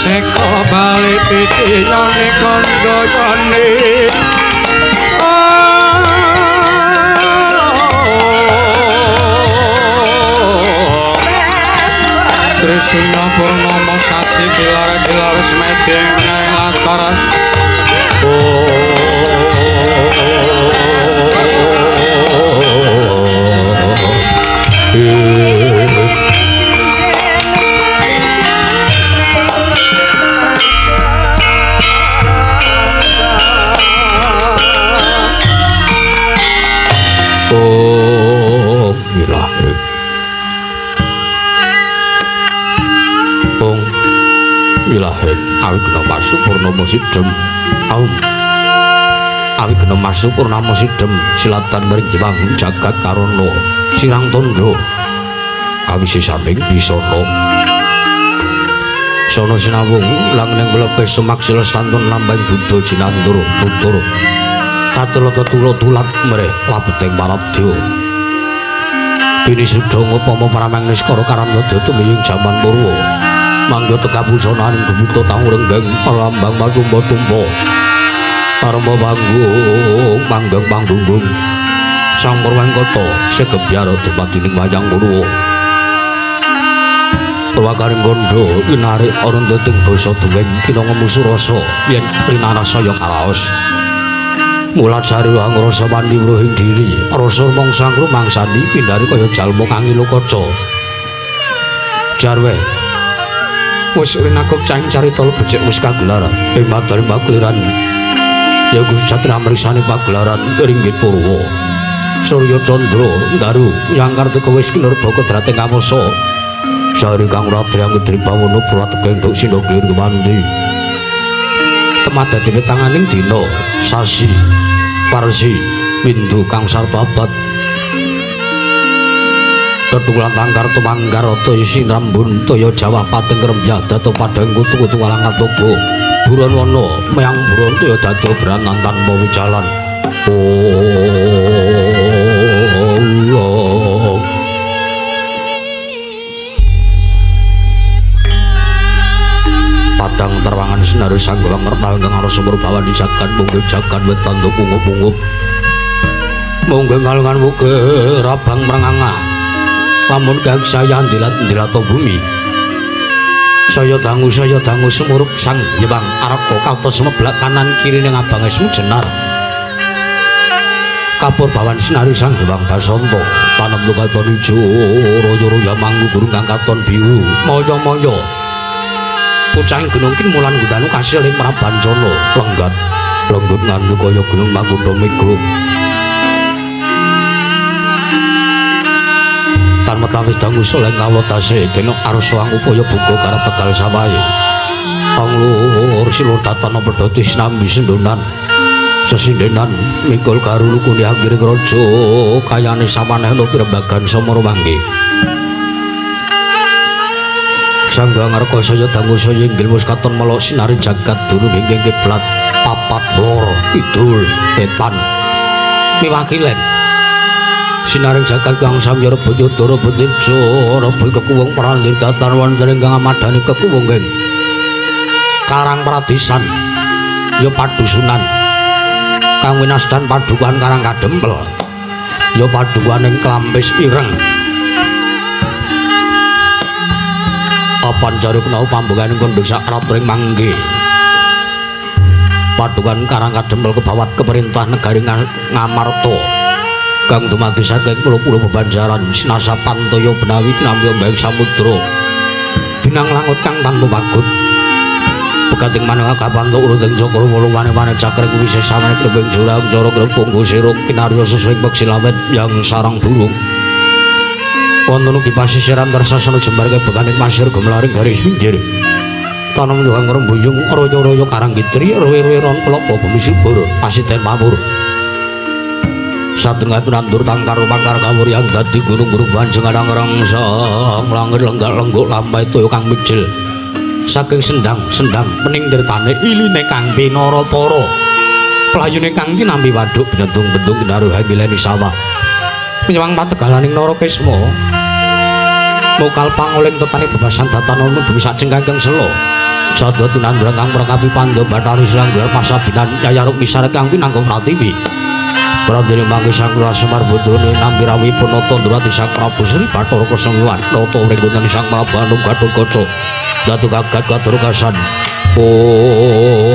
Seka bali pitiyane kandhayane. Trisuna Purnama sasi kilar-kilar semedi ing tengahing latar. Oh, ilahi. Ong ilahi awigna masu purnama sidhem. Aum awigna masu purnama sidhem silatan mring Hyang jagat karana sirang tandha kawisisaning bisana. Sono sinawung langning mlepes semak silestantun lambang buddha jinantur tutur katulata tula tulat mreh labeting parabdya. Dene suda ngupama paramang niskara karamyada tumiying jaman purwa. Mangga tekabusananing buta tahu renggeng perlambang matumpa-tumpa. Parama panggung panggang panggunggung. Sang Purwangkata segebyar dumadining wayang purwa. Purwakaring kandha winarik arundating basa duwing kinanga musuh rasa yen linarasa ya karaos. Mula jari angrasa wani wruhing diri, rasa mangsa ngrumangsani pindari kaya jalma kang ngilu kaca. Jarwe wis rinakup cahing carita becik wis kagelar ing madaring pakeliran. Ya Gusti Satria mriksani pagelaran ringgit purwa. Surya Candra ndaru yang kartika wis kinurba kodrating kamasa. Sari kang radri angedri bawana prateka entuk sindha glir kemandi. Temadati wetanganing dina sasi parsi windu kang sarta abad. Tetulan tangkar tumanggar rata isi rambun toya Jawa pating rembya dato padang kutu-kutu walang katoga buron wana meyang buron toya dadi obranan tanpa wijalan. Oh, padang terwangan sinari sanggawang ngerta ingkang arsa murbawan di jagat munggih jagat wetan pungup-pungup munggih ngalungan muge rabang merengangah lamun kang saya ndilat-ndilat bumi. Saya dangu sumurup Sang Hyang Araka kados meblak kanan kirine ngabange jenar. Kapur bawan sinari Sang Hyang Basanta tanem lukaton ijo royo-royo manggu gurung kang katon biru maya-maya. Pucang gunung kimulan gudanu kasil ing Prabancana lenggat lenggut nganggo kaya gunung Makutha Mega. Tan metawis dangu soleh kawatase dene arsa angupaya buka karep tegal sawahe. Anglur silur tatana pedhoti sinambi sendonan sesindenan mikul karo lukune anggiring raja kayane samanehna pirembagan samara mangke. Sangga ngarka saya dangu saya inggil wis katon melok sinari jagat dunung ingkang kiblat papat lor kidul wetan miwakilen. Sinaring jagat kang samya rebut yudha rebut teja rebut kekuwung prandir datan wonten ingkang amadani kekuwung ing Karang Pradisan ya padusunan kang winastan padukuhan Karang Kadempel ya padukuhan ing Klampis Ireng. Apan jare kenau pambukaning kandha sak ring mangke padukuhan Karang Kadempel kebawat keperintah negari Ngamarta kang dumadi saking pulo-pulo bebanjaran sinasa pantaya benawi tinampi ombeng samudra binang langut kang tanpa pagut pegating manunggal kapanto uruting cakra wolu wane-wane cakring wisesa klebing jurang cara grepung sirung kinarya sesuing peksi lawet yang sarang burung wonten ugi pasisiran tersasana jembar kebekaning pasir gemlaring garis pinggir tanem luhang rembuyung royo-royo karang kitri rowe-rowe ron kelapa bumi subur pasiten mawur satengah nandur tangkar pangkar kawuryan dadi gunung-gunung panjenengan rangsang langit lenggak-lengguk lampah toya kang mijil saking sendang-sendang pening tirtane iline kang pinara para playune kang tinampi waduk binentung-bentung kinaruh ngileni sawah menyewang pategalaning Narakesma Mokal pangoling tetane bebasan datan bumi saceng kang sela. Sada tunandra kang prakapi pandha bathari sranggar pasabinan Yaya Rukmi sareng kang pinangka pratiwi. Prandene mangke Sang Lurah Semar putrane nampi rawuhipun Nata Ndrawati Sang Prabu Sri Bathara Kresna Nata wringgunten Sang Prabu Anum Gathotkaca Datu kagat katur kasan. Oh.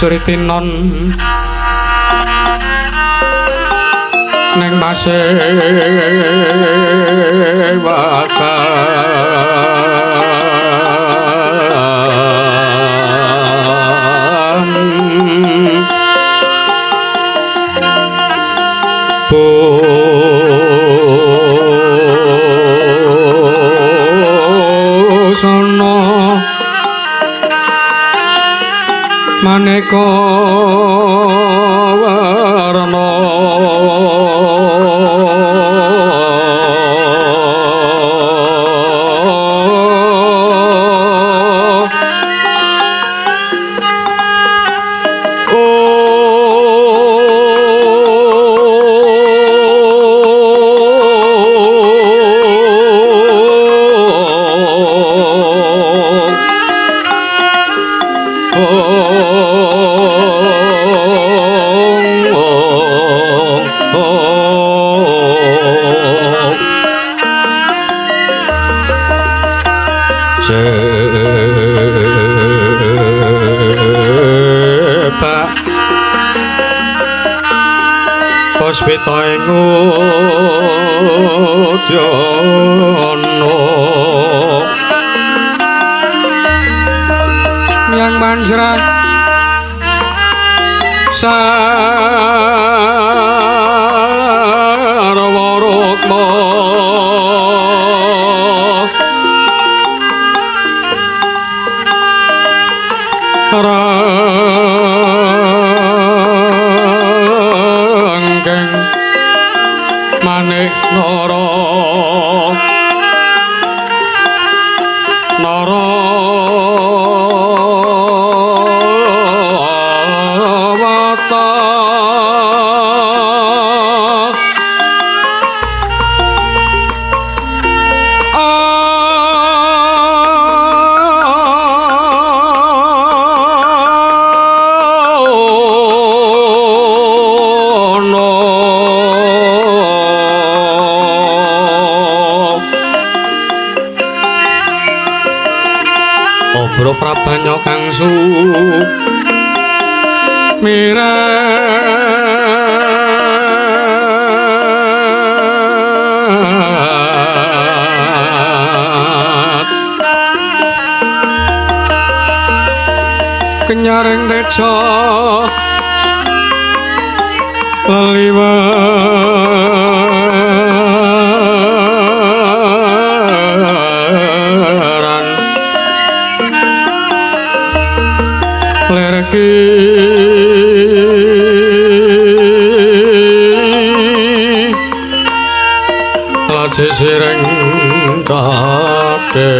Suritinon neng masewakan busana maneka warna Sepak Puspita ing udyana Yang manjra sarwa rukma Ranggeng manik nara nara wata Obro prabanya kang sumirat kenyaring teja leliweran lerki laji sireng tate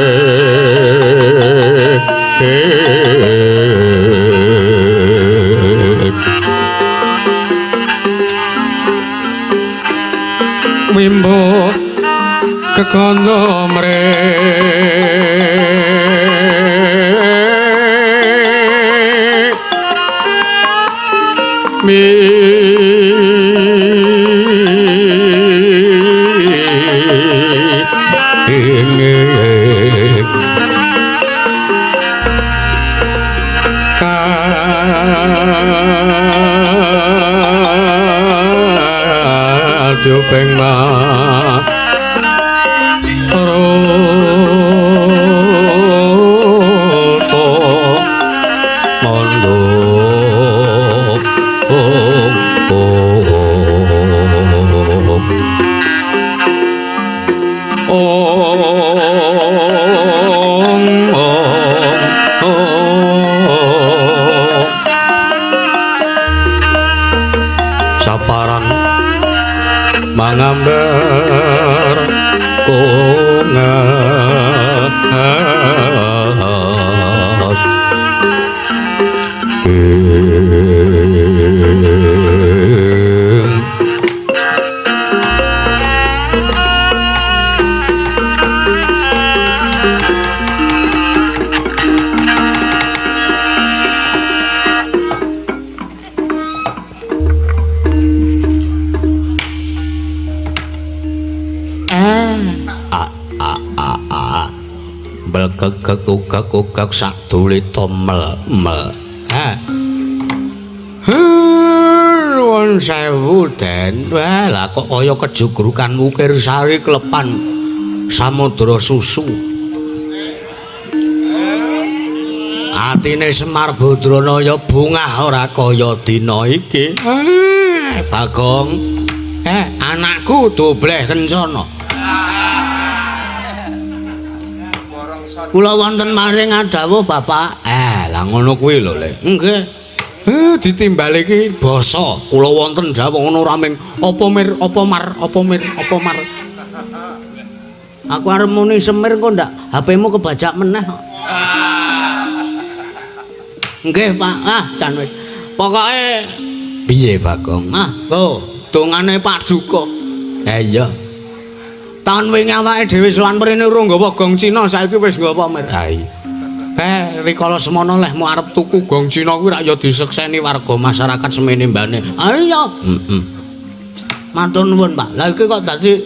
wimbo kekondo mre mi kadupeng ma roto mondo ong ong saparan mangambar kongas Belgegegugegugeg sadulita mel mel. Ha. Nuwun sewu Den. Wah, lah kok kaya kejugrukan ukir sari klepan samudra susu. Atine Semar Badranaya bungah ora kaya dina iki. Bagong. Anakku dobleh kencana. Kula wonten maring adawuh Bapak. Lah ngono kuwi lho, Le. Nggih. Ditimbal iki basa. Kula wonten dawuh ngono ora ming apa mir, apa mar, apa mir, apa mar. Aku arep muni semir kok ndak HP-mu kebajak meneh kok. Nggih, Pak. Ah, jan wis. Pokoke piye, Bagong? Ah, go, dongane Pak Duka. Iya. Taun wingi awake dhewe sowan mrene urung nggawa gong Cina, saiki wis nggawa mir. Ha iya. Rikala semono lehmu arep tuku gong Cina kuwi rak ya disekseni warga masyarakat semene mbane. Ah iya. Heeh. Matur nuwun, Pak. Lah iki kok dadi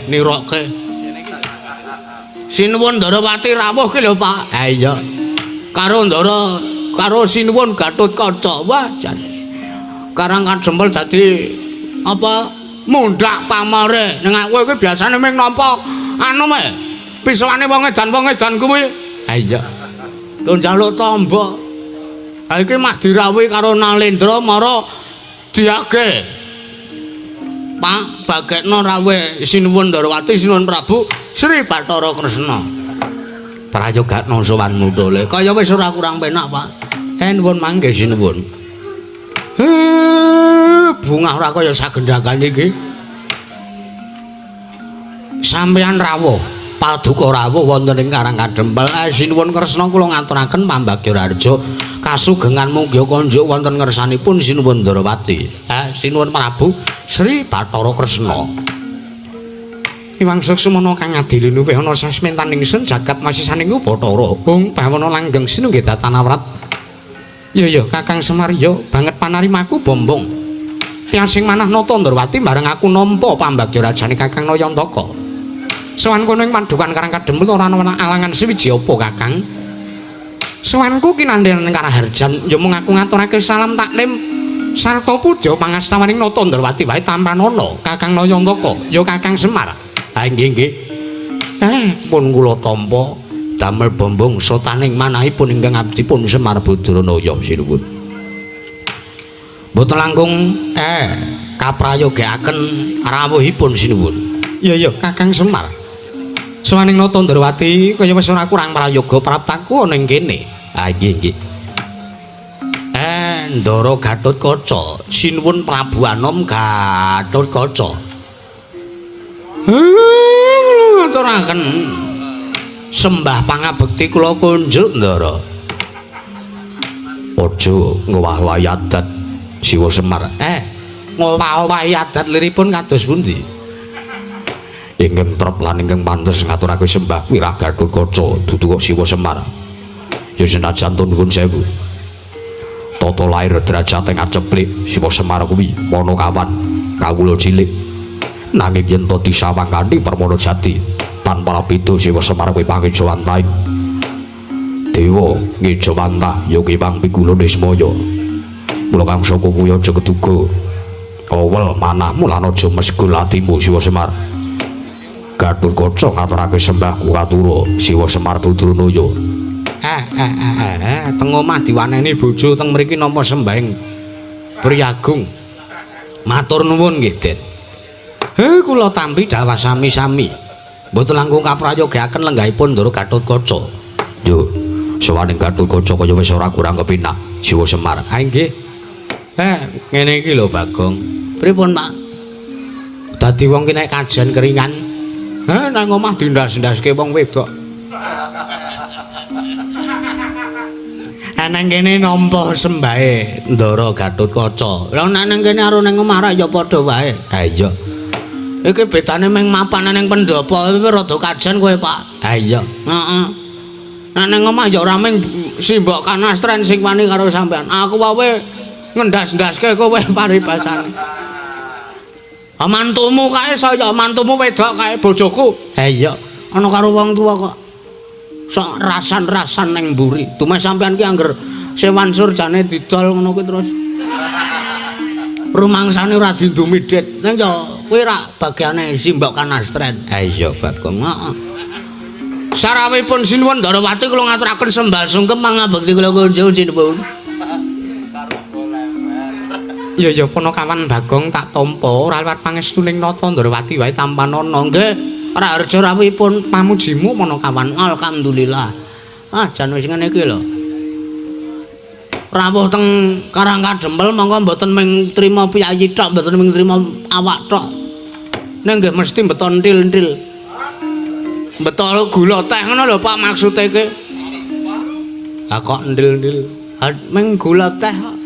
niroke. Sinuwun Ndarawati rawuh ki lho, Pak. Ha iya. Karo Ndara karo Sinuwun Gatotkaca. Wah, jan. Karang Kadempel dadi apa mundhak pamore. Ning aku iki biasane mung nampa anu me. Pisoane wong edan kuwi. Ha iya. Lho njaluk tamba. Ha iki mah dirawuhi karo Nalendra mara diage. Pak, bagekno rawuh Sinuwun Ndarawati, Sinuwun Prabu Sri Bathara Kresna. Prayogakno sowanmu tole. Kaya wis ora kurang penak, Pak. Nuwun mangke sinuwun. Bungah ora kaya sagendhagan iki. Sampeyan rawuh, paduka rawuh wonten ing Karang Kadempel. Sinuwun Kresna kula ngaturaken pambagya raharja kasugengan mungya konjuk wonten ngersanipun Sinuwun Ndarawati. Sinuwun Prabu Sri Bathara Kresna. Iwang Suksmana kang adili luwih ana sasmentaning sun jagat masisaning Bathara. Hung bawana langgeng sinunggih datanawrat. Ya ya Kakang Semar ya banget panarimaku bombong. Tiasing manah Nata Ndrawati bareng aku nampa pambagya rajane Kakang Nayantaka. Sowan kono ing padukan Karang Kadempel ora ana alangan siwiji apa Kakang. Sowanku kinandhen Karaharjan ya mung aku ngaturake salam taklim sarta puja pangastawaning Nata Ndrawati wae tampanana Kakang Nayantaka ya Kakang Semar. Ha nggih nggih. Pun kula tampa damel bombong sotaning manahipun ingkang abdipun Semar Badranaya sinuwun. Mboten langkung kaprayogaaken rawuhipun sinuwun. Ya ya Kakang Semar. Sowaning Nata Ndrawati kaya wis ora kurang prayoga praptaku ana ing kene. Ha nggih nggih. Ndara Gatotkaca, sinuwun Prabu Anom Gatotkaca. Ngaturaken sembah pangabekti kula kunjuk Ndara. Aja ngowah-owahi adat Siwa Semar. Ngowah-owahi adat liripun kados pundi? Ingkang trep lan ingkang pantes ngaturake sembah kuwi Gatotkaca dudu kok Siwa Semar. Ya senajan nuwun sewu. Tata lair derajate ngaceplik Siwa Semar kuwi Panakawan kawula cilik. Nanging yen to disawang kanthi permana jati tanpa beda Siwa Semar kuwi pangejawantahing dewa ngejawantah ya kewang pigula Nismaya. Mula kang saka kuwi aja keduga awel manahmu lan aja mesgul atimu Siwa Semar. Gatotkaca ngaturake sembahku katura Siwa Semar Badranaya. Teng omah diwaneni bojo teng mriki nampa sembahing priyagung. Matur nuwun nggih, Den. Kula tampi dhawah sami-sami. Mboten langkung kaprayogaaken lenggahipun Ndara Gatotkaca. Yo, sowaning Gatotkaca kaya wis ora kurang kepinak Siwa Semar. Ha nggih. Ngene iki lho Bagong. Pripun, Pak? Dadi wong ki nek kajen keringan, nang omah dindas-ndaske wong wedok. Nang kene nampa sembahe Ndara Gatotkaca. Lah nek nang kene karo nang omah ra ya padha wae. Ha iya. Iki bedane mung mapan ning pendhapa iki rada kajen kowe, Pak. Ha iya. Heeh. Nek nang omah ya ora mung simbok kanastren sing wani karo sampean. Aku wae ngendas-ndaske kowe paribasane. Ah mantumu kae saya, mantumu wedok kae bojoku. Ha iya. Ana karo wong tuwa kok. Sok rasan-rasan ning mburi. Dumeh sampean ki angger sewan surjane didol ngono kuwi terus. Rumangsane ora dindumi dit. Ning ya kuwi rak bagiane simbok kanastren. Ha iya Bagong. Heeh. Sarawipun Sinuwun Ndarawati kula ngaturaken sembah sungkem pangabekti kula kunjung sinuwun. Ya ya Panakawan Bagong tak tampa ora liwat pangestuning Nata Ndarawati wae tampanana. Nggih. Raharja rawuhipun pamujimu Panakawan. Alhamdulillah. Ah jan wis ngene iki lho. Rawuh teng Karang Kadempel mongko mboten mung trima piyayi tok, mboten mung trima awak tok. Ning nggih mesti beto entil-entil. Beto gula teh ngono lho Pak maksude iki. Ha kok entil-entil. Mung gula teh kok.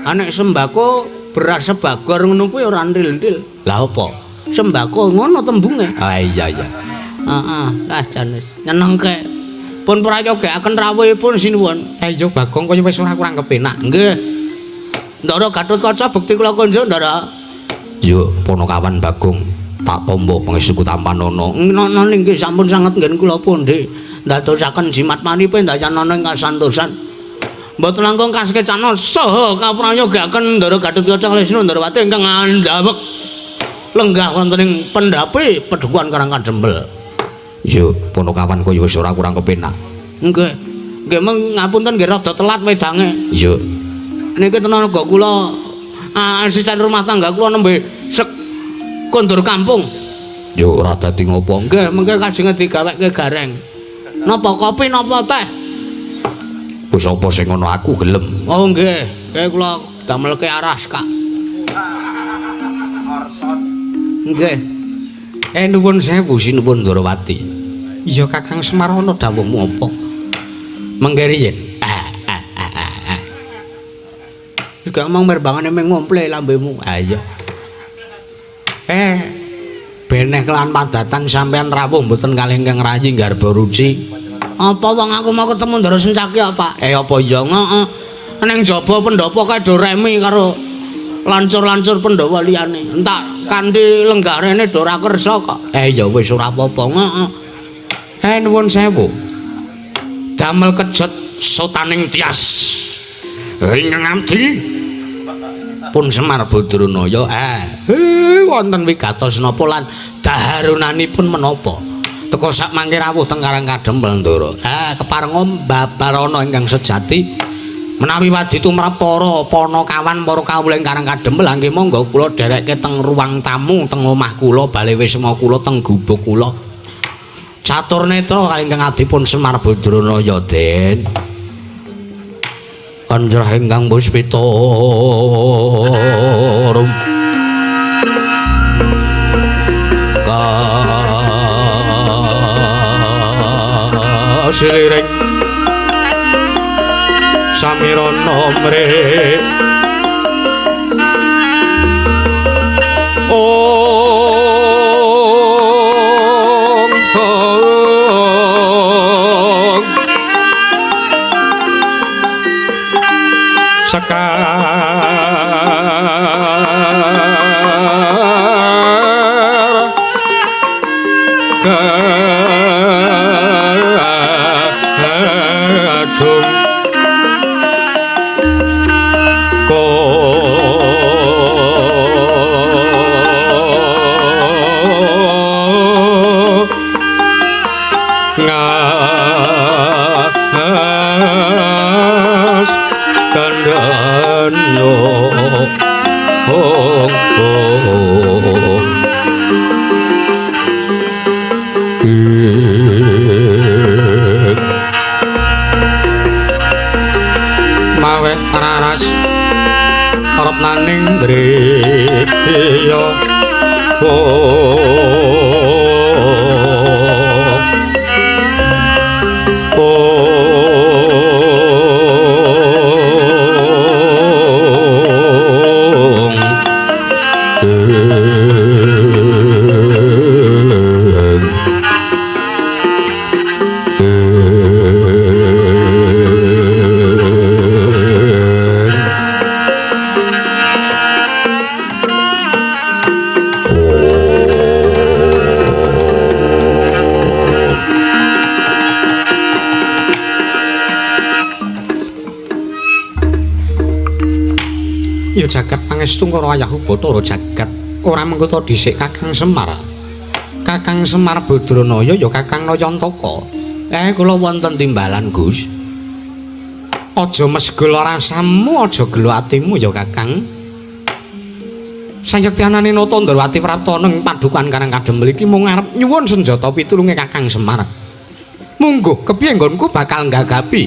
Ha nek sembako beras sebagor ngono kuwi ora entil-entil. Lah apa? Sembako ngono tembunge. Ah iya iya. Heeh, lah jan wis nyenengke. Pun prayogakaken rawuhipun sinuwun. Iya Bagong kaya wis ora kurang kepenak. Nggih. Ndara Gatotkaca bekti kula kunjuk Ndara. Yo Ponokawan Bagong tak tampa pangestuku tampanana. Nana inggih sampun sanget nggen kula pundhi ndadosaken jimat manipe ndayanana ing kasantosan. Mboten langkung kasekecana saha kaprayogakaken Ndara Gatotkaca kalih Ndrawati ingkang andhawek lenggah wonten ing pendhape Padukuhan Karang Kadempel. Yo Ponokawan kaya wis ora kurang kepenak. Nggih. Nggih meng ngapunten nggih rada telat wedange. Iya. Niki tenaga kula asisten rumah tangga kula nembe sek kondur kampung. Yo ora dadi ngopo. Nggih, mengke kajenge digaweke gareng. Napa kopi napa teh? Wis apa sing ngono aku gelem. Oh nggih, nggih kula damelke aras, Kak. Nggih. Nuwun sewu sinuwun Ndrawati. Iya Kakang Semar ana dawuhmu apa? Mengke riyin. Juga omong mirbangane mung ngomple lambemu. Ha iya. Beneh kelan padatan sampean rawuh mboten kalih ingkang rayi Garba Ruci. Apa wong aku mau ketemu Ndara Sencaki kok, Pak? Apa iya? Heeh. Ning jaba pendhapa kae do remi karo lancur-lancur Pandhawa liyane. Entak kanthi lenggah rene do ora kersa kok. Ya wis ora apa-apa. Heeh. Nuwun sewu. Damel kejot sotaning tias. Ingkang abdi pun Semar Badranaya. Wonten wigatos napa lan daharunanipun menapa? Teka sak mangke rawuh teng Karang Kadempel Ndara. Keparenga babarana ingkang sejati menawi wadi tumrap para panakawan para kawula ing Karang Kadempel nggih monggo kula dherekke teng ruang tamu teng omah kula bale wisma kula teng gubuk kula. Catur netra kalih ingkang abdi pun Semar Badranaya Den. Anjrah ingkang puspita rum kasiliring samirana mre ong ong sekar gadung ko ngas kandhano ong ong mawe raras retnaning driya ong Ya jagat pangestu karo ayahu Bathara jagat ora mengko dhisik Kakang Semar. Kakang Semar Badranaya ya Kakang Nayantaka. Kula wonten timbalan Gus. Aja mesgul rasamu, aja gelo atimu ya Kakang. Sayekti anane Nata Ndrawati prapta ning padukuhan Karang Kadempel iki mung arep nyuwun senjata pitulunge Kakang Semar. Mungguh kepiye nggonku bakal nggagapi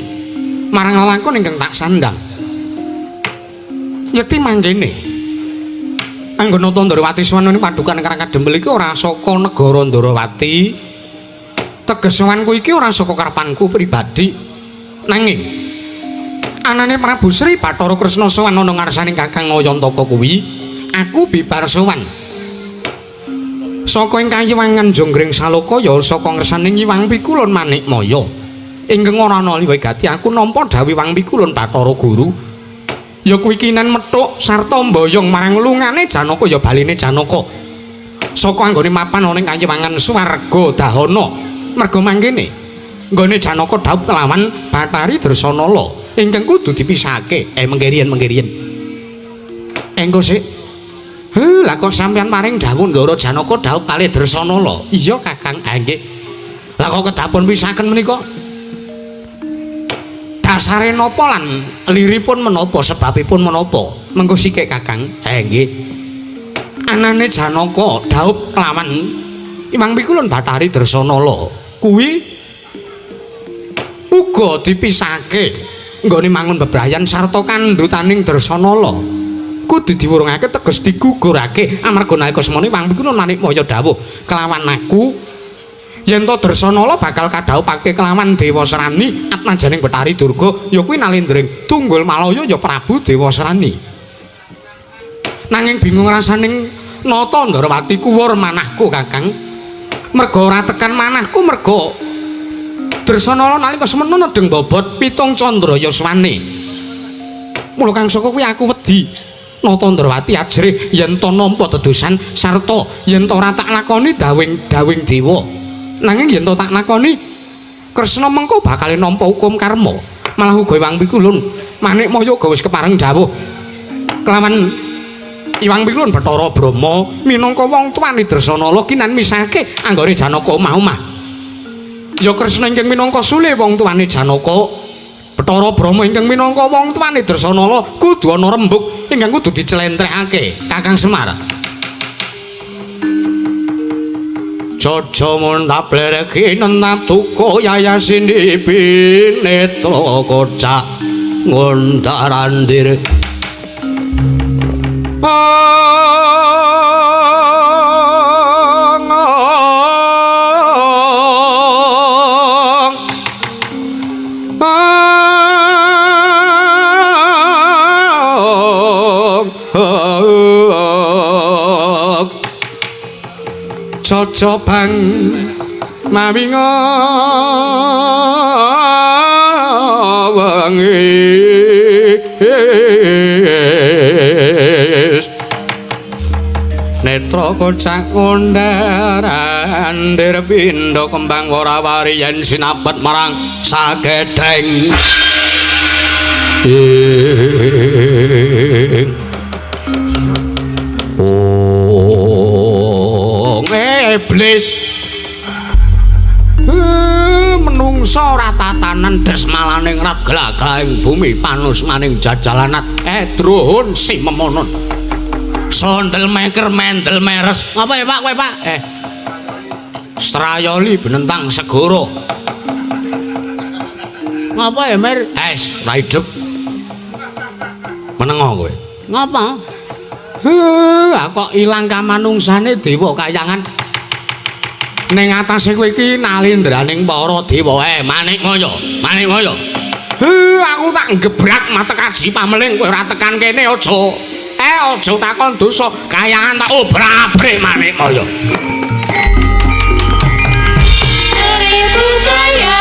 marang lelakon ingkang tak sandang. Yekti mangkene. Anggon Nata Ndrawati sowan ning padukuhan Karang Kadempel iki ora saka negara Ndrawati. Teges sowanku iki ora saka karepanku pribadi. Nanging anane Prabu Sri Bathara Kresna sowan ana ngarsane Kakang Nayantaka kuwi, aku bibar sowan. Saka ing kayiwangan Jonggring Saloka ya saka ngersane Nyiwang Pikulun Manikmaya. Ingkang ora ana liwegati aku nampa dawuh Wang Pikulun Bathara Guru. Ya kuwi kinen methuk sarta mboyong marang lungane Janaka ya baline Janaka. Saka anggone mapan ana ing kayiwangan swarga dahana. Merga mangkene nggone Janaka dhaup kelawan Bathari Dresanala ingkang kudu dipisahake. Mengkiriyen. Engko sik. Heh, lah kok sampeyan paring dawuh Ndara Janaka dhaup kalih Dresanala? Iya, Kakang. Ha nggih. Lah kok kedapun pisahaken menika? Dasare napa lan liripun menapa, sebabipun menapa? Mengko sikik, Kakang. Ha nggih. Anane Janaka dhaup kelawan Imang Pikulun Bathari Dresanala kuwi uga dipisahake nggone mangun bebrayan sarta kandhutaning Dresanala. Kudu diwurungake teges digugurake amarga nalika semana Wang Pikulun Manikmaya dawuh kelawan aku yen to Dresanala bakal kadhawupake kelawan Dewa Srani atmajaning Bathari Durga ya kuwi nalendring Tunggul Malaya ya Prabu Dewa Srani. Nanging bingung rasaning nata Ndrawati kuwur manahku, Kakang. Merga ora tekan manahku merga Dresanala nalika semana nedheng bobot pitung candra yaswane. Mula kang saka kuwi aku wedi Nata Ndrawati ajrih yen to nampa dedosan sarta yen to ora tak lakoni dawing-dawing dewa. Nanging yen to tak lakoni Kresna mengko bakal nampa hukum karma. Malah uga Iwang Pikulun Manikmaya uga wis kepareng dawuh kelawan Iwang Pikulun Bathara Brahma minangka wong tuwane Dresanala kinan misahke anggone Janaka omah-omah. Ya Kresna ingkang minangka sule wong tuwane Janaka, Bathara Brahma ingkang minangka wong tuwane Dresanala kudu ana rembug ingkang kudu diclentrehake. Kakang Semar. Jojo mun tablereki nentap duka yayasini pinetra kocak ngundarandir. Jojo bang mawi wengi netra kocak ngundar-andir pindha kembang wara-wari yen sinabet marang sagedheng. Iblis menungsa ora tatanan desmalane ngrat glagahing bumi panusmaning jajalanat edrohun si memonon sondel meker mendel meres. Ngapa ya Pak kowe Pak? Strayoli benentang segara. Ngapa ya Mir? Es ra idep. Menengo kowe. Ngapa? Kok ilang kamanungsane dewa kayangan. Ning atase kowe iki nalindraning para dewa. Manikmaya, Manikmaya. Aku tak gebrak matek aji pameling kowe ora tekan kene aja. Aja takon dosa, kayangan tak obrak-abrik Manikmaya. Jaya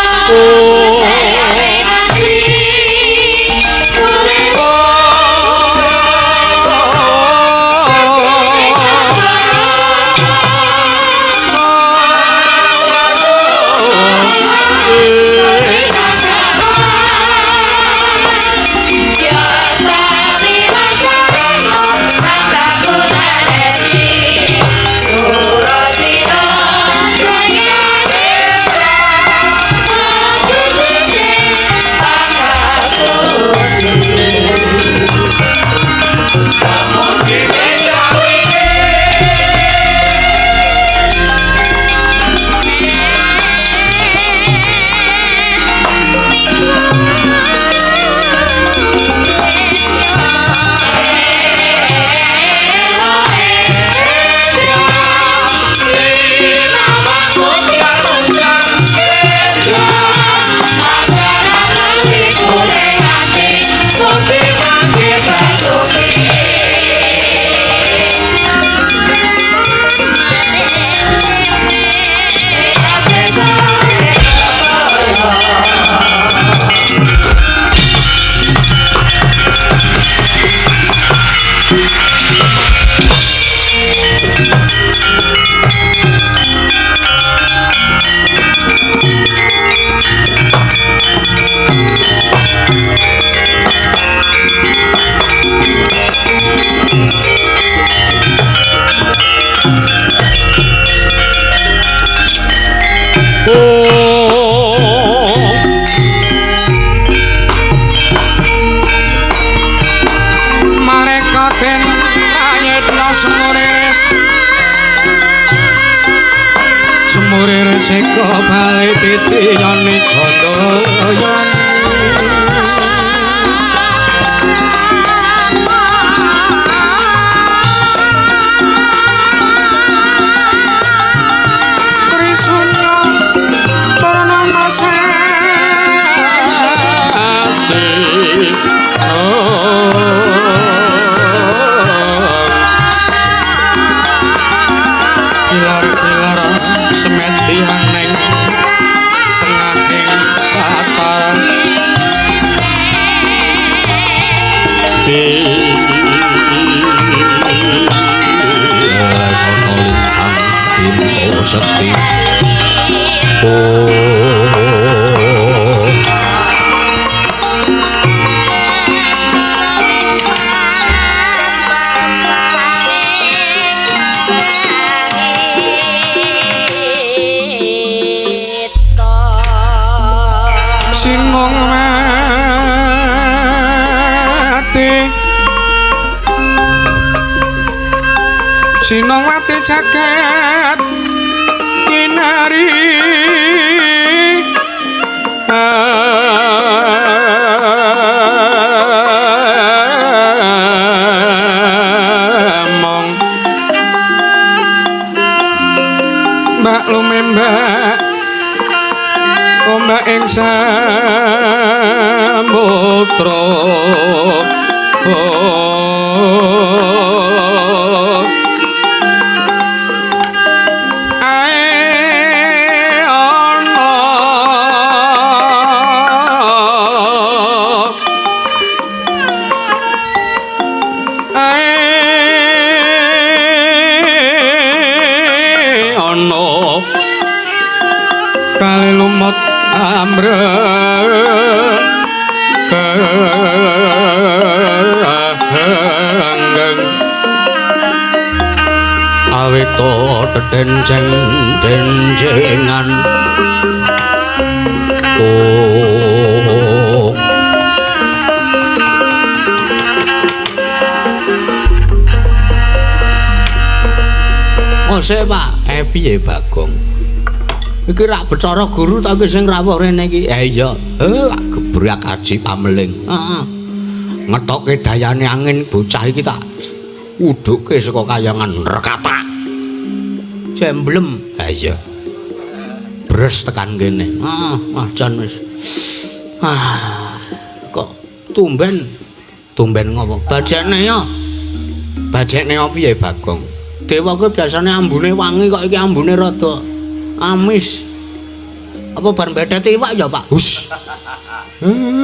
Dera. Seka bali titi yoni gandayani. Trisunya purnamasasi. Kilar-kilar semedihan ning tengahing tataran ana lintang bimo sekti. Oh, sinung mati, sinung mati jagat kinari. Mong mbak lumembak ombak ing samudra. Ae ana ae ana kali lumut amrek kenggeng awito dedenceng denjengan. Oh, oh sik Pak, piye Bagong? Iki rak Bathara Guru ta iki sing rawuh rene iki? Iya. Gebrak aji pameling. Heeh. Ngetokke dayane angin bocah iki tak udhuke saka kayangan rekatak. Jemblem. Ha iya. Bres tekan kene. Heeh, wah jan wis. Ah, kok tumben. Tumben ngopo? Bajekne ya. Bajekne piye Bagong? Dewa kuwi biasane ambune wangi kok iki ambune rada amis. Apa bar mbetheti iwak ya, Pak? Hus.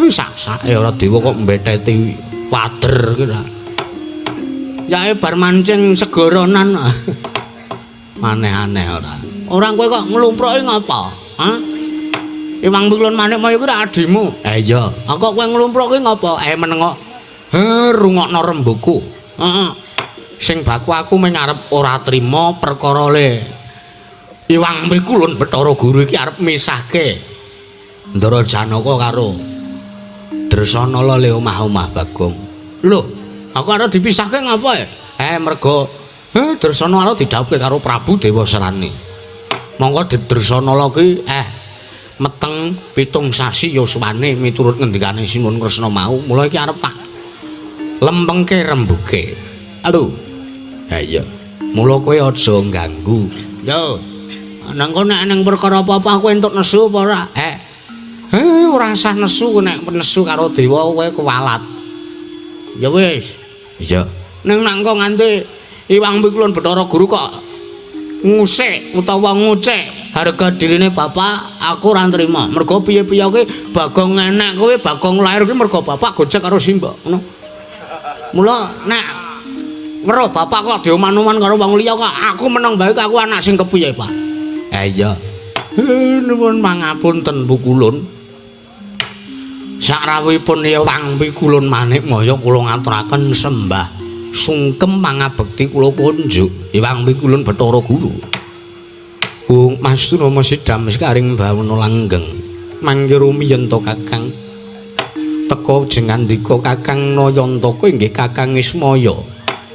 Sak-sake ora dewa kok mbetheti wader ki ra. Yae bar mancing segoronan. Aneh-aneh ora. Ora kowe kok nglumpruki ngapa? Hah? Iwang Pikulun Manikmaya kuwi ra adimu. Iya. Kok kowe nglumpruki ngapa? Menengok. He, rungokno rembugku. Heeh. Sing baku aku mung arep ora trima perkara le Iwang Pikulun Bathara Guru iki arep misahke Ndara Janaka karo Dresanala le omah-omah Bagong. Lho, aku arep dipisahke ngapa ya? Mergo Dresanala didhawuhke karo Prabu Dewasrani. Mongko Dresanala ki meteng 7 sasi yuswane miturut ngendikane Sinuwun Kresna mau. Mula iki arep tak lempengke rembuge. Aduh. Ha iya. Mula kowe aja ngganggu. Yo. Nang kono nek nang perkara apa-apa aku entuk nesu apa ora? Ora usah nesu, nek nesu karo dewa kowe kuwalat. Ya wis. Iya. Ning nang kok nganti Iwang Pikulun Bathara Guru kok ngusik utawa ngucek harga dirine bapak, aku ora nrima. Mergo piye-piye kuwi Bagong enek kowe, Bagong lahir kuwi mergo bapak gojek karo simbok, ngono. Mula nek weruh bapak kok dioman-oman karo wong liya kok aku meneng bae, aku anak sing kepiye, Pak? Iya. Nuwun pangapunten Pukulun. Sakrawuhipun Iwang Pikulun Manikmaya kula ngaturaken sembah sungkem pangabekti kula kunjuk Iwang Pikulun Bathara Guru. Bung Mas Tunama sidam sekaring bawana langgeng. Mangke rumiyin to Kakang. Teka jengandika Kakang Nayantaka inggih Kakang Ismaya.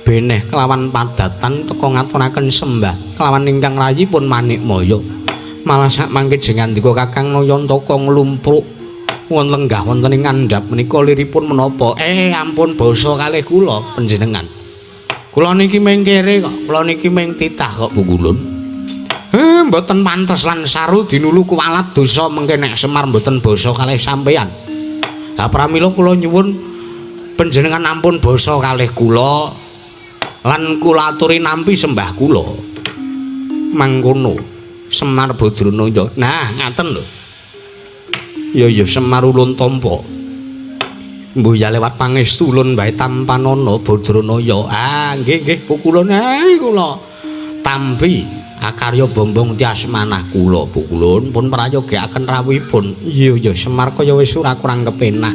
Beneh kelawan padatan teka ngaturaken sembah kelawan ingkang rayipun Manikmaya. Malah sak mangke jengandika Kakang Nayantaka nglumpruk wonten lenggah wonten ing ngandhap menika liripun menapa? Ampun basa kalih kula panjenengan. Kula niki ming kere kok, kula niki ming titah kok Pukulun. Mboten pantes lan saru dinulu kuwalat dosa mengke nek Semar mboten basa kalih sampeyan. Lah pramila kula nyuwun panjenengan ampun basa kalih kula lan kula aturi nampi sembah kula. Mangkono Semar Badranaya. Nah, ngaten lho. Ya ya Semar ulun tampa. Mbuh ya lewat pangestu ulun wae tampanana Badranaya. Ah, nggih nggih pukulun kula tampi akarya bombong tias manah kula pukulun pun prayogyaken rawuhipun. Iya ya Semar kaya wis ora kurang kepenak.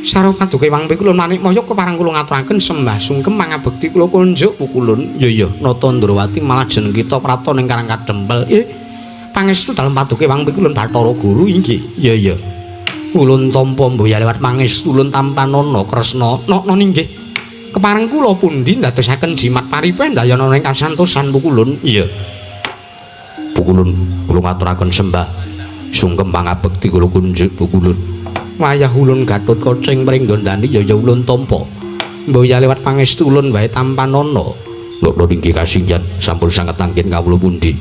Sarwa paduka Hyang Pikulun Manikmaya kepareng kula ngaturaken sembah sungkem pangabekti kula kunjuk pukulun. Iya ya Nata Ndrawati malah jeneng kita prapta ning Karang Kadempel. Pangestu dalem paduka Hyang Pikulun Bathara Guru inggih. Iya ya. Ulun tampa mbuh ya lewat pangestu ulun tampanana Kresna. Nokno inggih. Kepareng kula pundi ndadosaken jimat paripendayana ing kasantosan pukulun. Iya. Pukulun kula ngaturaken sembah sungkem pangabekti kula kunjuk pukulun. Wayah ulun Gatotkaca ing pringgondani ya ya ulun tampa. Mbuh ya lewat pangestu ulun wae tampanana. Nokno inggih kasinggihan sampun sanget anggen kawula pundi.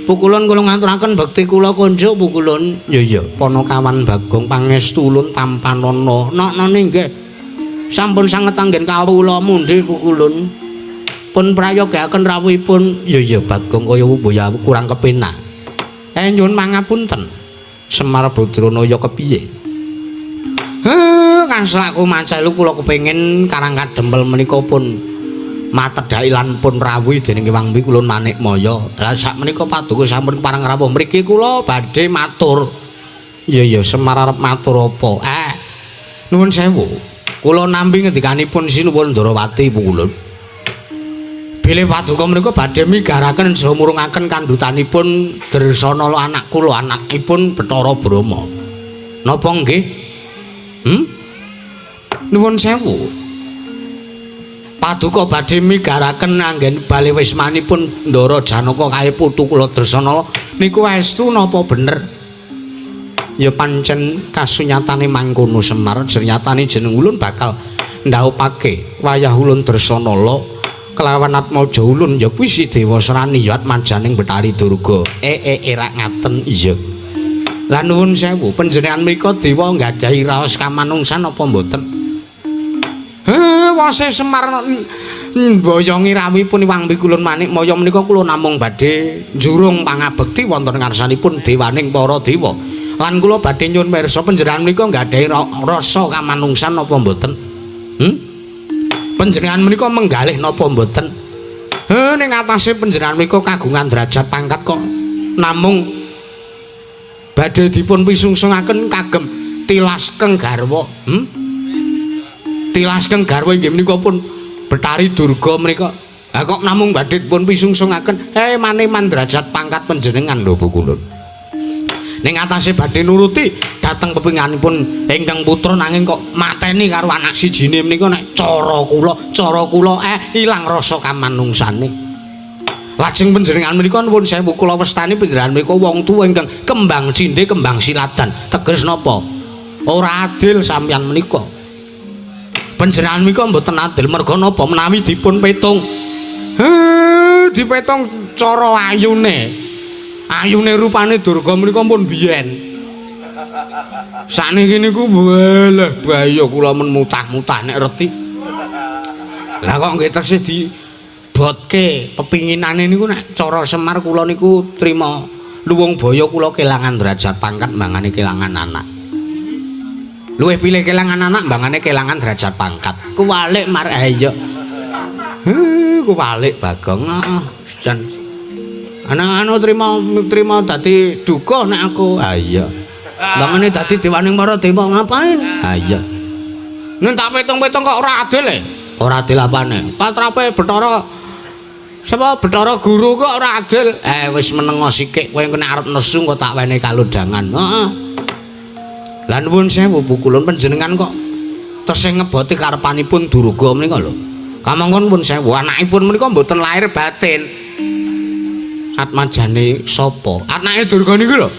Pukulun kula ngaturaken bekti kula kunjuk pukulun. Ya ya Panakawan Bagong pangestu ulun tampanana. Nokno inggih. Sampun sanget anggen kawula mundhi pukulun. Pun prayogaken rawuhipun. Ya ya Bagong kaya ya kurang kepenak. Nyuwun pangapunten. Semar Badranaya kepiye? Kaslaku macelu kula kepengin Karang Kadempel menika pun matedhaki lan pun rawuhi dening Hyang Pikulun Manikmaya. Lah sak menika paduka sampun kepareng rawuh mriki kula badhe matur. Iya ya Semar arep matur apa? Nuwun sewu. Kula nampi ngendikanipun Sinuwun Ndrawati Pukulun. Bilih paduka menika badhe migaraken saha murungaken kandhutanipun Dresanala anak kula anakipun Bathara Brahma. Napa nggih? Nuwun sewu. Paduka badhe migaraken anggen bali wismanipun Ndara Janaka kalih putu kula Dresanala niku estu napa bener? Ya pancen kasunyatane mangkono Semar, jernyatane jeneng ulun bakal ndaupake wayah ulun Dresanala kelawan atmaja ulun ya kuwi si Dewa Srani ya atmajaning Bathari Durga. Rak ngaten iya. Lah nuwun sewu, panjenengan menika dewa nggadahi raos kamanungsan apa mboten? Wase Semar mboyongi rawuhipun Hyang Pikulun Manikmaya menika kula namung badhe njurung pangabekti wonten ngarsanipun dewaning para dewa. Lan kula badhe nyuwun pirsa panjenengan menika nggadahi rasa kamanungsan apa mboten? Panjenengan menika menggalih napa mboten? Ning atase panjenengan menika kagungan derajat pangkat kok namung badhe dipun pisungsungaken kagem tilas keng garwa. Tilas keng garwa inggih menika pun Bathari Durga menika. Lah kok namung badhe dipun pisungsungaken maneman derajat pangkat panjenengan lho Pukulun. Ning atase badhe nuruti dhateng pepinganipun ingkang putra nanging kok mateni karo anak sijine menika nek cara kula ilang rasa kamanungsane. Lajeng panjenengan menika nuwun sewu kula wastani panjenengan menika wong tuwa ingkang kembang cindhe kembang siladan. Teges napa? Ora adil sampeyan menika. Panjenengan menika mboten adil merga napa menawi dipun petung. Dipetung cara ayune. Ayune rupane Durga menika pun biyen. Sakniki niku weleh bahaya kula men mutah-mutah nek reti. Lah kok nggih tesih dibotke pepinginane niku nek cara Semar kula niku trima luwung baya kula kelangan derajat pangkat mbangane kelangan anak. Luwih pilih kelangan anak mbangane kelangan derajat pangkat. Kuwalik mar ayo. Kuwalik Bagong. Heeh, jan. Ana trima dadi duka nek aku. Ha iya. Mbangane dadi dewaning para dewa ngapain? Ha iya. Nek tak petung-petung kok ora adil e. Ora adil apane? Patrape Bathara sapa Bathara Guru kok ora adil. Wis menengo sikik kowe nek arep nesu kok tak wenehi kalodhangan. Heeh. Lah nuwun sewu pukulun panjenengan kok tesih ngeboti karepanipun Durga menika lho. Kamangka nuwun sewu anakipun menika mboten lahir batin. Atmajane sapa? Anake Durga niku lho.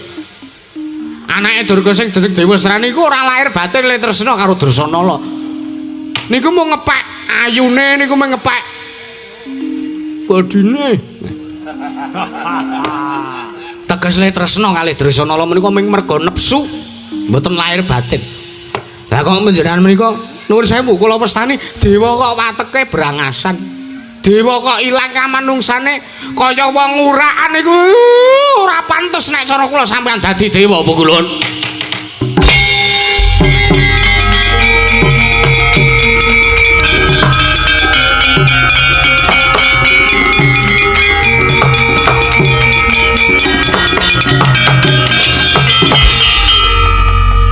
Anake Durga sing jeneng Dewasrani niku ora lahir batin le tresna karo Dresanala. Niku mung ngepek ayune niku mung ngepek bodine. Teges le tresna kalih Dresanala menika mung merga nepsu, mboten lahir batin. Lah kok panjenengan menika nuwun sewu kula wastani dewa kok wateke brangasan. Dewa kok ilang kamanungsane kaya wong urakan niku ora pantes nek cara kula sampeyan dadi dewa Pukulun.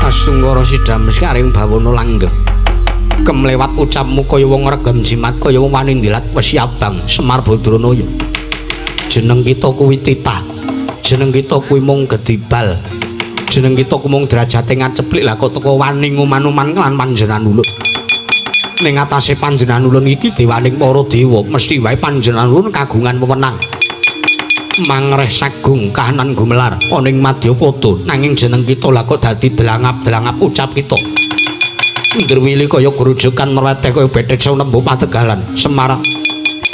Astungkara sidam sekaring bawana langgeng. Kemlewat ucapmu kaya wong regem jimat kaya wong wani ndilat wesi abang Semar Badranaya. Jeneng kita kuwi titah. Jeneng kita kuwi mung gedibal. Jeneng kita kuwi mung derajate ngaceplik lah kok teko wani nguman-uman lan panjenengan ulun. Ning atase panjenengan ulun iki dewaning para dewa, mesti wae panjenengan ulun kagungan wewenang. Mangreh sagung kahanan gumelar ana ing madyapada, nanging jeneng kita lah kok dadi delangap-delangap ucap kita. Ndrwili kaya grujukan mreteh kaya bethek nembu pategalan Semar.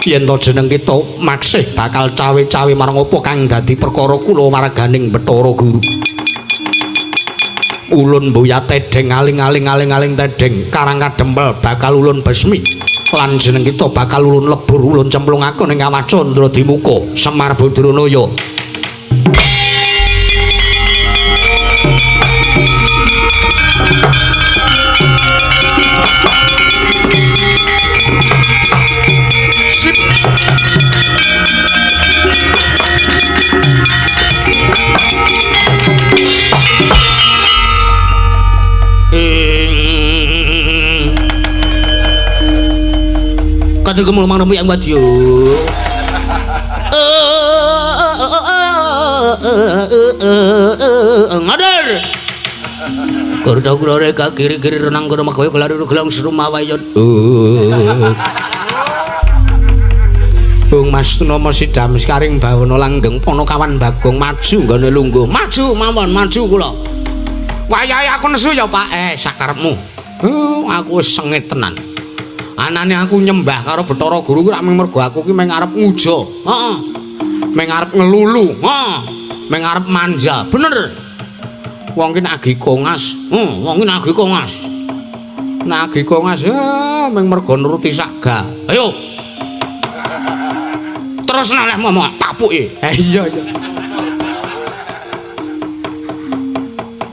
Yen to jeneng kita maksih bakal cawe-cawe marang apa kang dadi perkara kula warganing Bathara Guru. Ulun mboya tedheng aling-aling aling-aling tedheng karang kadempel bakal ulun besmi lan jeneng kita bakal ulun lebur ulun cemplungake ning kawah Candra Dimuka Semar Badranaya. Katur kemul mang rembug yang wadya. Ngadar. Kurda kurare ka kiri-kiri renang kono makoyo kelari gelang serumawayot. Bung Mas Tunama sidam sekaring bawana langgeng Panakawan Bagong maju nggone lungguh. Maju mawon maju kula. Wayahe aku nesu ya Pak. Sakarepmu. Aku wis sengit tenan. Anane aku nyembah karo Bathara Guru kuwi mung mergo aku ki mung arep nguja. Heeh. Mung arep ngelulu. Heeh. Mung arep manja. Bener. Wong ki nagih kongas. Heeh, wong ki nagih kongas. Nagih kongas mung mergo nuruti saga. Ayo. Terus naleh momok tapuki. Iya iya.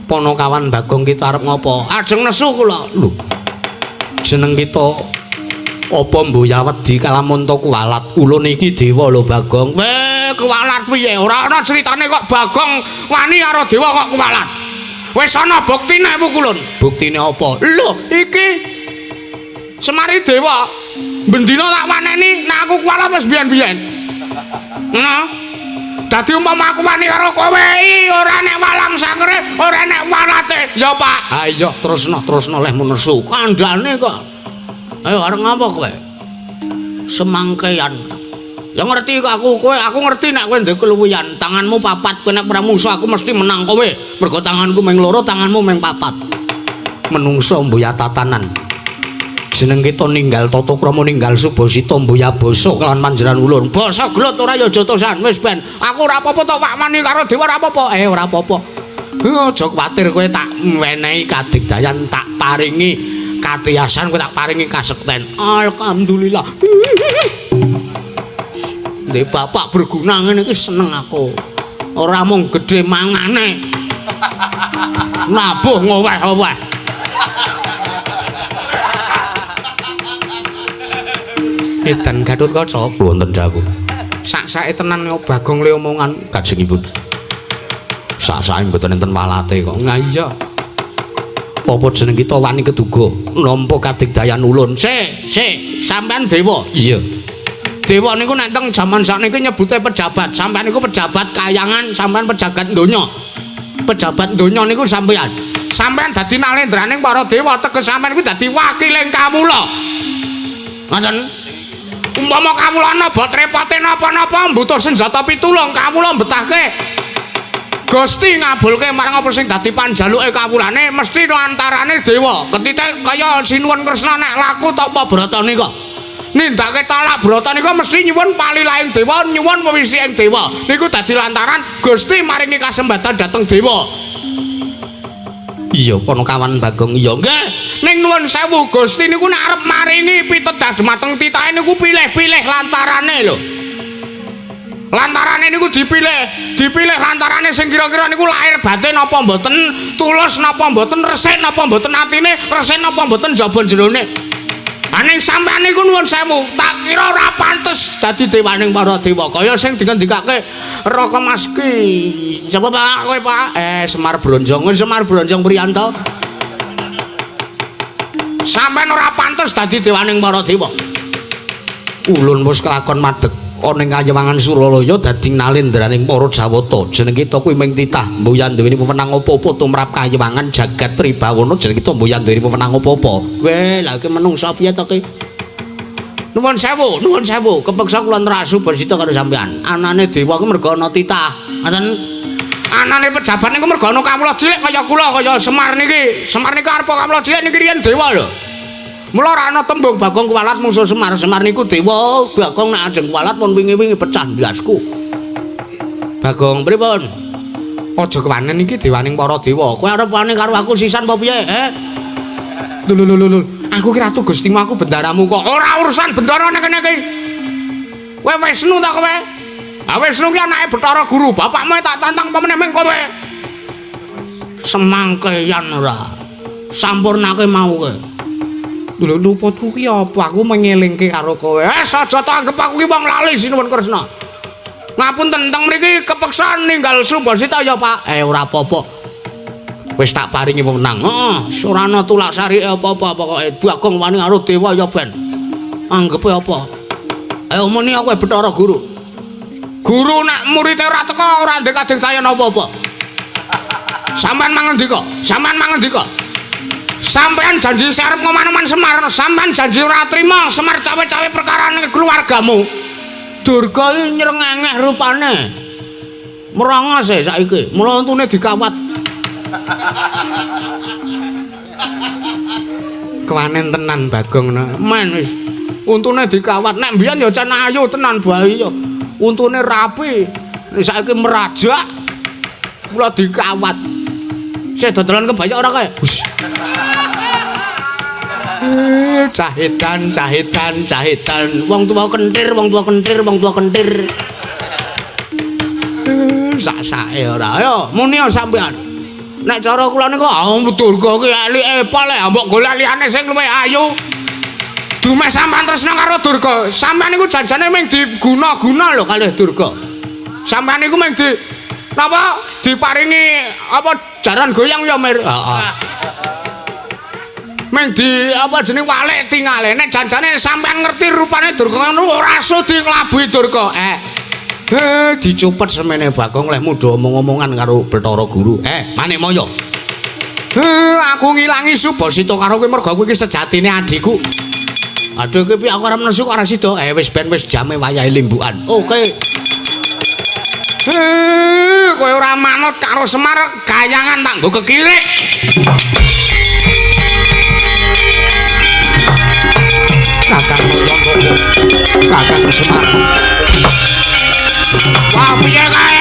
Panakawan Bagong kita arep ngopo? Ajeng nesu kula. Lho. Jeneng kita apa mboya wedi kalamunta kuwalat? Ulun iki dewa lho Bagong. Weh, kuwalat piye? Ora ana critane kok Bagong wani karo dewa kok kuwalat. Wis ana buktine Pukulun. Buktine apa? Lho, iki Semari dewa. Bendina tak waneni nek aku kuwalat wis biyen-biyen. Ngono. Dadi umpama aku wani karo kowe ora nek walang sangkere, ora nek walate. Ya, Pak. Ha iya, terusno, terusno lehmu nesu. Kandhane kok. Ayo arep ngapa kowe? Semangkean. Ya ngerti kok aku kowe, aku ngerti nek kowe ndek keluwihan, tanganmu papat, kowe nek perang musuh aku mesti menang kowe. Mergo tanganku mung loro, tanganmu mung papat. Menungso mboya tatanan. Jeneng kita ninggal tata krama ninggal subasita mboya basa kelawan panjenengan ulun. Basa gelut ora ya jotosan wis ben. Aku ora apa-apa tok Pak wani karo dewa ora apa-apa. Ora apa-apa. Aja kuwatir kowe tak wenehi kadigdayan, tak paringi katiyasan, kowe tak paringi kasekten. Alhamdulillah. Ndek bapak berguna ngene iki seneng aku. Ora mung gedhe mangane. Nabuh ngoweh-oweh. Edan Gatotkaca wonten dawuh. Sak-sake tenan Bagong le omongan kajengipun. Sak-sake mboten enten walate kok. Lah iya. Apa jeneng kita wani keduga nampa kadigdayan ulun? Sik, sik, sampean dewa. Iya. Dewa niku nek teng jaman sakniki nyebute pejabat. Sampean niku pejabat kayangan, sampean pejabat donya. Pejabat donya niku sampean. Sampean dadi nalendraning para dewa, teges sampean kuwi dadi wakiling kawula. Ngoten. Umpama kawula napa repote napa-napa mbutuh senjata pitulung kawula betahke. Gusti ngabulke marang apa sing dadi panjaluke kawulane mesti lantarane dewa. Ketite kaya Sinuwun Kresna nek laku tapa brata nika. Nindakake talak brata nika mesti nyuwun palilahing dewa, nyuwun wewisiking dewa. Niku dadi lantaran Gusti maringi kasembatan dhateng dewa. Iya, Panakawan Bagong, iya nggih. Ning nuwun sewu Gusti niku nek arep maringi pitedah dumateng titahe niku pilih-pilih lantarane lho. Lantarane niku dipilih, dipilih lantarane sing kira-kira niku lahir batin napa mboten, tulus napa mboten, resik napa mboten atine, resik napa mboten jaba jerone. Aning sampean niku nuwun sewu, tak kira ora pantes dadi dewaning para dewa. Kaya sing dingendikake Raka Maski. Sapa Pak kowe Pak? Semar Bronjong. Semar Bronjong Priyanto. Sampean ora pantes dadi dewaning para dewa. Ulun wis kelakon madeg ana ing kayewangan Suralaya dadi nalendraning para Jawata. Jeneng kita kuwi ming titah mboyan duweni wewenang apa-apa tumrap kayewangan jagat Tribawana. Jeneng kita mboyan duweni wewenang apa-apa. Weh, lha iki menungsa piye to ki? Nuwun sewu, nuwun sewu. Kepeksa kula nerak Subasita karo sampean. Anane dewa kuwi mergo ana titah. Ngoten. Anane pejabat niku mergo ana kawula cilik kaya kula kaya Semar niki. Semar niku arep kawula cilik niki riyen dewa lho. Mula ora ana tembung Bagong kuwalat mungsuh Semar. Semar niku dewa, Bagong nek ajeng kuwalat pun wingi-wingi pecah ndasku. Bagong pripun? Aja kewanen iki dewaning para dewa. Kowe arep wani karo aku sisan apa piye, eh? Lho lho lho lho. Aku ki ratu Gustimu, aku bendaramu kok. Ora urusan bendara nek kene iki. Kowe Wisnu ta kowe? Ha Wisnu ki anake Bathara Guru, bapakmu tak tantang apa meneh ming kowe. Semangkeyan ora. Sampurnake mau kowe. Lho luputku ki apa? Aku mengelingke karo kowe. Wes aja tanggep aku ki wong lali Sinuwun Kresna. Ngapunten teng mriki kepeksa ninggal Subasita ya, Pak. Ora apa-apa. Wis tak paringi wewenang. Heeh, ora ana tulak sarike apa-apa pokoke Bagong wani karo dewa ya ben. Anggepe apa? Ayo muni aku Bathara Guru. Guru nek murite ora teka ora ndek kadang tayan apa-apa. Sampeyan mangendika, sampeyan mangendika. Sampeyan janji arep ngoman-oman Semar, sampeyan janji ora trima Semar cawe-cawe perkarane keluargamu. Durga iki nyrengengeh rupane. Merongos e saiki, mula untune dikawat. Kewanen tenan Bagong. Men wis. Untune dikawat. Nek mbiyen ya can ayu tenan bayi ya. Untune rapi. Nek saiki merajak. Mula dikawat. Sik dodolan kebayak ora kae? Cahitan, cahitan, cahitan. Wong tua kentir, wong tua kentir, wong tua kentir. Sak-sake ora. Ayo, muni sampean. Nek cara kula niku ah Durga ki elike pol mbok golek liyane sing luwih ayu. Dumeh sampean tresna karo Durga. Sampean niku janjane mung diguna-guna lho kalih Durga. Sampean niku mung di napa diparingi apa jaran goyang ya Mir? Heeh. Meng di apa jeneng walik tingale. Nek janjane sampean ngerti rupane Durga ngono ora sudi nglabuhi Durga. Dicupet semene Bagong leh mudha omong-omongan karo Bathara Guru. Manikmaya. Aku ngilangi Subasita karo kowe mergo kowe iki sejatine adhiku. Aduh kowe piye aku arep nesu kok ora sida. Wis ben wis jame wayahe limbukan. Oke. Kowe ora manut karo Semar gayangan tak nggo kekirik. Kakang Lontoko, Kakang Semar. Wah, piye kae?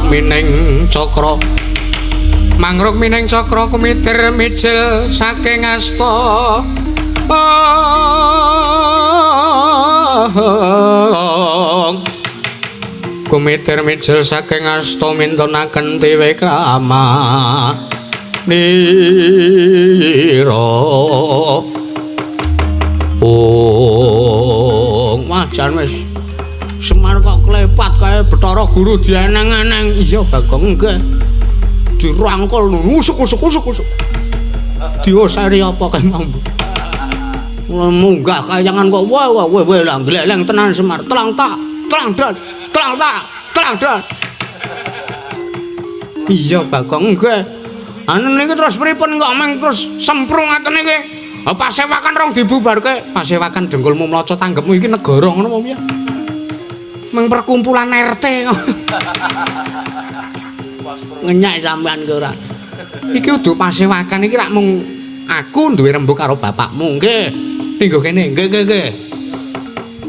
Mining Cakra. Mangruk Mining Cakra kumitir mijil saking asta. Kumitir mijil saking asta mintunaken tiwikrama nira. Oh, wah jan wis Semar kok klepat kae Bathara Guru dieneng-eneng. Iya Bagong nggih. Dirangkul usuk usuk usuk usuk. Dioseri apa kae mau. Munggah kayangan kok wah wah wah lah gleleng tenan Semar. Telang tak, telang dan, telang tak, telang dan. Iya Bagong nggih. Anu niki terus pripun kok meng terus semprung ngaten iki. Pasewakan rong dibubarke. Pasewakan dengkulmu mloco tanggepmu iki negara ngono apa piye? Meng perkumpulan RT kok. Ngenyak sampean ki ora. Iki udu pasewakan iki rak mung aku duwe rembug karo bapakmu nggih. Linggo kene nggih nggih nggih.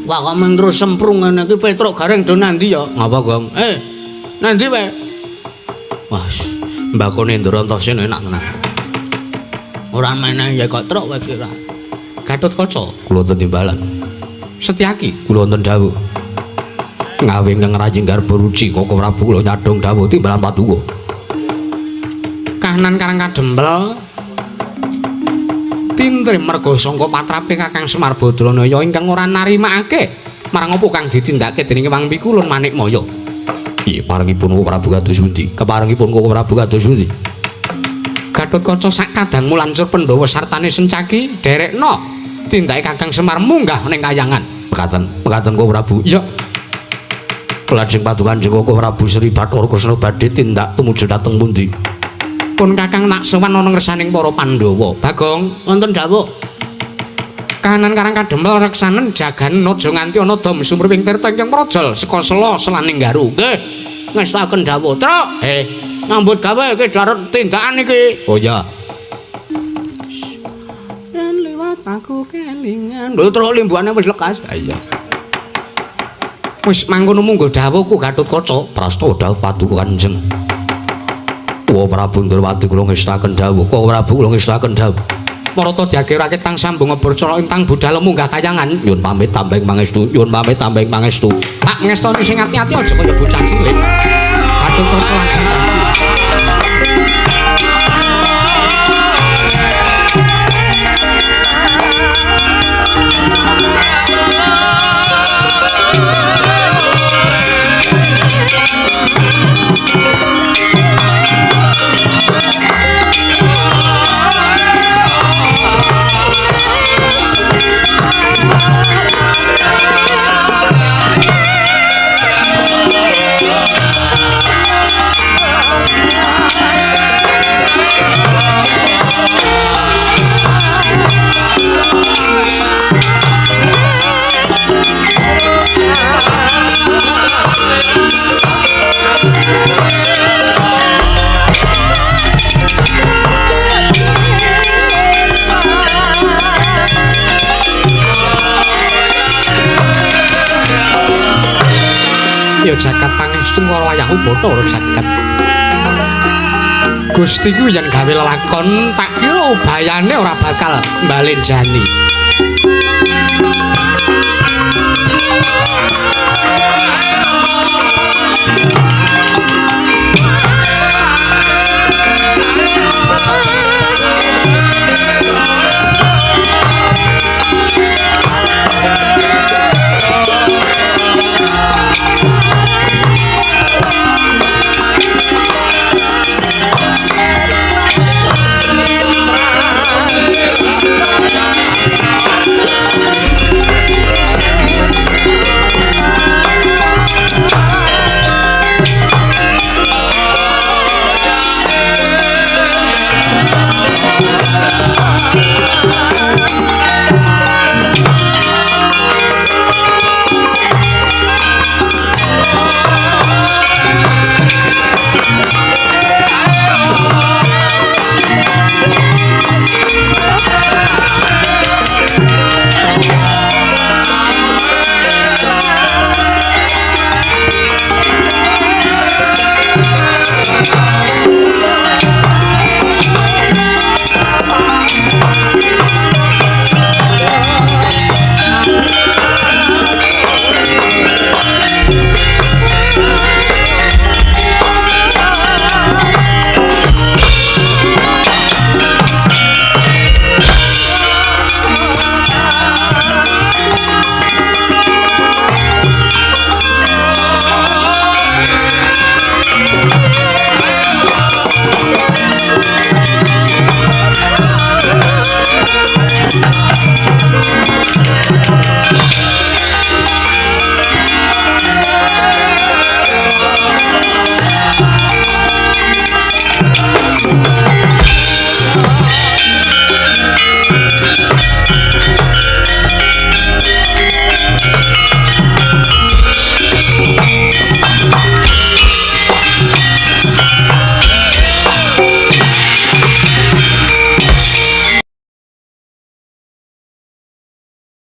Wah kok meng terus semprung ngene iki Petruk Gareng do nandi ya? Ngapa, Gong? Nandi wae. Wah, mbakone Ndrantasena enak tenan. Ora meneh ya kok truk wae kira. Gatotkaca kula wonten timbalan. Setyaki kula wonten dawuh. Ngawe ingkang rajing garba ruci Koko Prabu kula nyadong dawuh timbalan paduka. Kahanan Karang Kadempel tintrim merga sangka patrape Kakang Semar Badranaya ingkang ora narimakake marang apa kang ditindakake dening Wang Pikulun Manikmaya. Iya, parengipun Koko Prabu kados pundi? Keparengipun Koko Prabu kados pundi? Gatotkaca sak kadangmu lancur Pandhawa sartane Sencaki derekno tindake Kakang Semar munggah ning kayangan. Mekaten, mekaten Koko Prabu. Iya. Lajeng paduka Kanjeng Koko Prabu Sri Bathara Kresna badhe tindak tumuju dhateng pundi? Pun Kakang nak sowan ana ngersaning para Pandhawa. Bagong, wonten dawuh. Kahanan Karang Kadempel reksanen jagan aja nganti ana dom sumriping tirta ingkang prajal saka sela selaning garu. Nggih, ngestaken dawuh. Truk, nyambut gawe iki daret tindakan iki. Oh iya. Yen liwat aku kelingan. Lho truk limbuhane wis lekas. Ha iya. Wis mangkono munggo dawuhku Gatotkaca. Prasta dawuh paduka Kanjeng. Wa Prabu Ndrawati kula ngestaken dawuh. Koko Prabu kula ngestaken dawuh. Parata diage rakit kang sambung ngebrcala intang budal munggah kayangan. Nyuwun pamit tambeng pangestu, nyuwun pamit tambeng pangestu. Tak ngestoni sing ati-ati aja kaya bocah cilik. Gatotkaca lan Sencaki. Ya jagat pangestu karo wayahku Bathara jagat. Gusti ku yen gawe lelakon tak kira ubayane ora bakal mbalenjani.